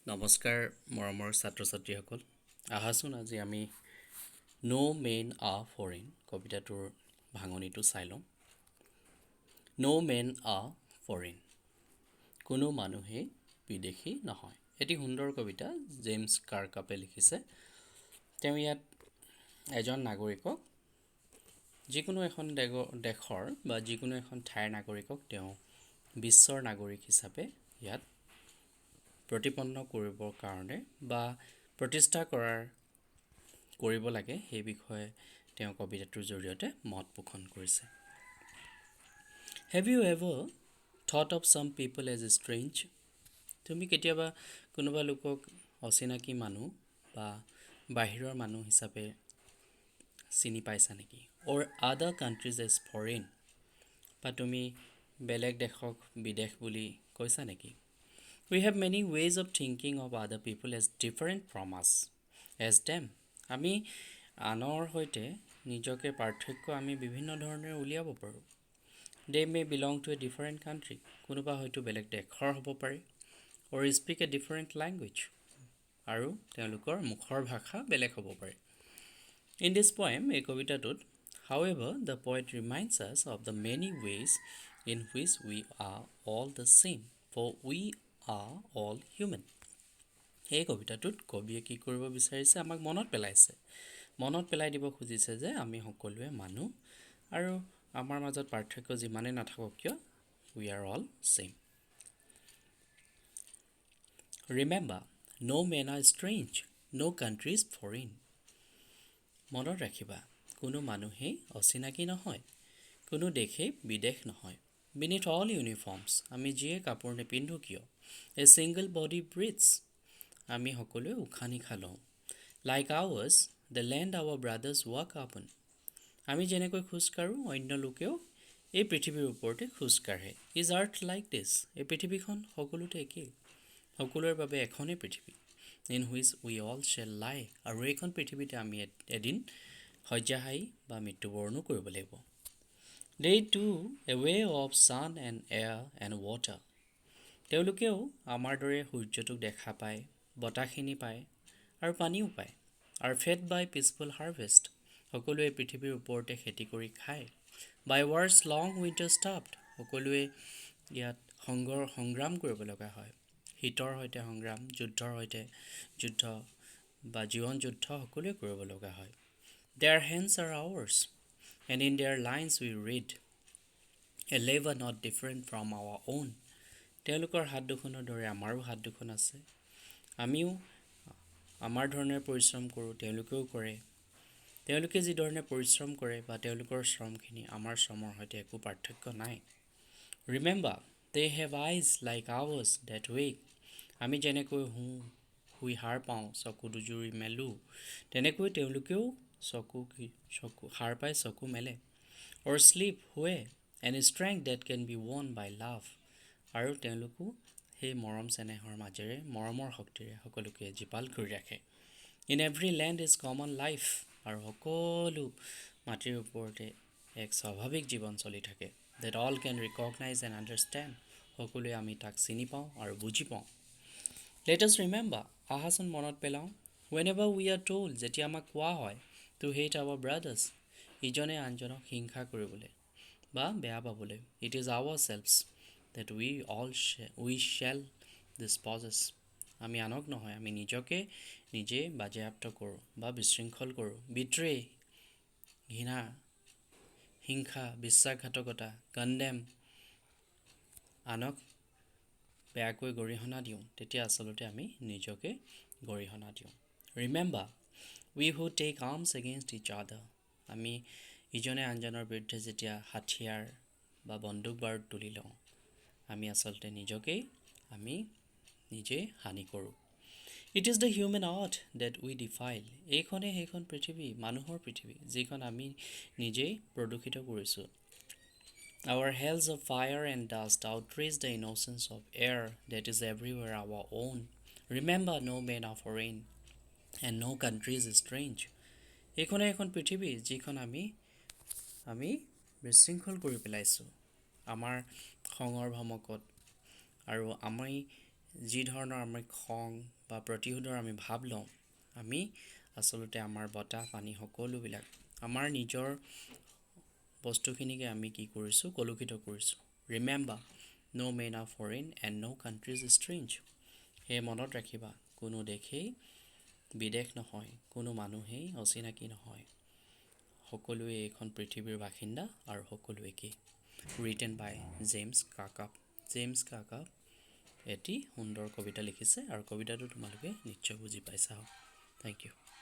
নমস্কাৰ মৰমৰ ছাত্ৰ ছাত্ৰীসকল, আহাচোন আজি আমি ন' মেন আ ফৰেইন কবিতাটোৰ ভাঙনিটো চাই লওঁ। ন' মেন আ ফৰেইন, কোনো মানুহেই বিদেশী নহয়। এটি সুন্দৰ কবিতা জেমছ কাৰ্কাপে লিখিছে। তেওঁ ইয়াত এজন নাগৰিকক, যিকোনো এখন দেশৰ বা যিকোনো এখন ঠাইৰ নাগৰিকক তেওঁ বিশ্বৰ নাগৰিক হিচাপে ইয়াত প্ৰতিপন্ন কৰিবৰ কাৰণে বা প্ৰতিষ্ঠা কৰিব লাগে, সেই বিষয়ে তেওঁ কবিতাটোৰ জৰিয়তে মত পোষণ কৰিছে। Have you ever thought of some people as strange? তুমি কেতিয়াবা কোনোবা লোকক অচিনাকি মানুহ বা বাহিৰৰ মানুহ হিচাপে চিনি পাইছা নেকি? Or other countries as foreign? বা তুমি বেলেগ দেশক বিদেশ বুলি কৈছা নেকি? We have many ways of thinking of other people as different from us, as them. আমি আনৰ সৈতে নিজকে পাৰ্থক্য আমি বিভিন্ন ধৰণেৰে উলিয়াব পাৰোঁ। They may belong to a different country, কোনোবা হয়তো বেলেগ দেশৰ হ'ব পাৰে, or speak a different language, আৰু তেওঁলোকৰ মুখৰ ভাষা বেলেগ হ'ব পাৰে। In this poem, এই কবিতাটোত, however, the poet reminds us of the many ways in which we are all the same, for we are all human. এই কবিতাটোত কবিয়ে কি কৰিব বিচাৰিছে? আমাক মনত পেলাইছে, মনত পেলাই দিব খুজিছে যে আমি সকলোৱে মানুহ আৰু আমাৰ মাজত পাৰ্থক্য যিমানেই নাথাকক কিয়, we are all same. Remember, no men are strange, no country is foreign. মনত ৰাখিবা, কোনো মানুহেই অচিনাকি নহয়, কোনো দেশেই বিদেশ নহয়। Beneath all uniforms, আমি যিয়ে কাপোৰ নিপিন্ধো কিয়, a single body breathes, আমি সকলোৱে উশাহ নিশাহ লওঁ। Like ours, the land our brothers walk upon, আমি যেনেকৈ খোজকাঢ়োঁ, অন্য লোকেও এই পৃথিৱীৰ ওপৰতে খোজ কাঢ়ে, is earth like this, এই পৃথিৱীখন সকলোতে একেই, সকলোৰে বাবে এখনেই পৃথিৱী, in which we all shall lie, আৰু এইখন পৃথিৱীতে আমি এদিন শয্যাশায়ী বা মৃত্যুবৰণো কৰিব লাগিব। They too, aware of sun and air and water, তেওঁলোকেও আমাৰ দৰে সূৰ্যটোক দেখা পায়, বতাহখিনি পায় আৰু পানীও পায়, are fed by peaceful harvest, সকলোৱে পৃথিৱীৰ ওপৰতে খেতি কৰি খায়, by war's long winter starved, সকলোৱে ইয়াত সংগ্ৰাম কৰিব লগা হয়, শীতৰ সৈতে সংগ্ৰাম, যুদ্ধৰ সৈতে যুদ্ধ বা জীৱন যুদ্ধ সকলোৱে কৰিব লগা হয়। Their hands are ours, and in their lines we read a labour not different from our own. তেওঁলোকৰ হাত দুখনৰ দৰে আমাৰো হাত দুখন আছে। আমিও আমাৰ ধৰণে পৰিশ্ৰম কৰোঁ, তেওঁলোকেও কৰে। তেওঁলোকে যিধৰণে পৰিশ্ৰম কৰে বা তেওঁলোকৰ শ্ৰমখিনি আমাৰ শ্ৰমৰ সৈতে একো পাৰ্থক্য নাই। Remember, they have eyes like ours that wake, আমি যেনেকৈ শুওঁ, শুই সাৰ পাওঁ, চকু দুজুৰি মেলোঁ, তেনেকৈ তেওঁলোকেও চকু সাৰ পাই চকু মেলে, or sleep, শুৱে, and strength that can be won by love, আৰু তেওঁলোকো সেই মৰম চেনেহৰ মাজেৰে, মৰমৰ শক্তিৰে সকলোকে জীপাল কৰি ৰাখে। In every land is common life, আৰু সকলো মাটিৰ ওপৰতে এক স্বাভাৱিক জীৱন চলি থাকে, that all can recognise and understand, সকলোৱে আমি তাক চিনি পাওঁ আৰু বুজি পাওঁ। Let us remember, আহাচোন মনত পেলাওঁ, whenever we are told, যেতিয়া আমাক কোৱা হয়, to hate our brothers, ইজনে আনজনক হিংসা কৰিবলৈ বা বেয়া পাবলৈ, it is ourselves that we shall dispossess, আমি আনক নহয়, আমি নিজকে নিজে বাজেয়াপ্ত কৰোঁ বা বিশৃংখল কৰোঁ, বিট্ৰে, ঘৃণা, হিংসা, বিশ্বাসঘাতকতা, কণ্ডেম, আনক বেয়াকৈ গৰিহণা দিওঁ, তেতিয়া আচলতে আমি নিজকে গৰিহণা দিওঁ। Remember, we who take arms against each other, আমি ইজনে আনজনৰ বিৰুদ্ধে যেতিয়া হাথিয়াৰ বা বন্দুক বাৰুদ তুলি লওঁ, আমি আচলতে নিজকেই আমি নিজেই হানি কৰোঁ। It is the human earth that we defile, এইখনেই সেইখন পৃথিৱী, মানুহৰ পৃথিৱী, যিখন আমি নিজেই প্ৰদূষিত কৰিছোঁ। Our hells of fire and dust outrage the innocence of air that is everywhere our own. Remember, no men are foreign and no country is strange. এইখনে এখন পৃথিৱী যিখন আমি বিশৃংখল কৰি পেলাইছোঁ আমাৰ খঙৰ ভমকত আৰু আমি যি ধৰণৰ আমি খং বা প্ৰতিশোধৰ আমি ভাৱ লওঁ, আমি আচলতে আমাৰ বতাহ, পানী সকলোবিলাক, আমাৰ নিজৰ বস্তুখিনিকে আমি কি কৰিছোঁ? কলুষিত কৰিছোঁ। Remember, no men are foreign and no country is strange. সেয়ে মনত ৰাখিবা, কোনো দেশেই বিদেশ নহয়, কোনো মানুহেই অচিনাকি নহয়। সকলোৱে এইখন পৃথিৱীৰ বাসিন্দা আৰু সকলো একেই। Written by James Kirkup. James Kirkup এটি সুন্দৰ কবিতা লিখিছে আৰু কবিতাটো তোমালোকে নিশ্চয় বুজি পাইছা। Thank you.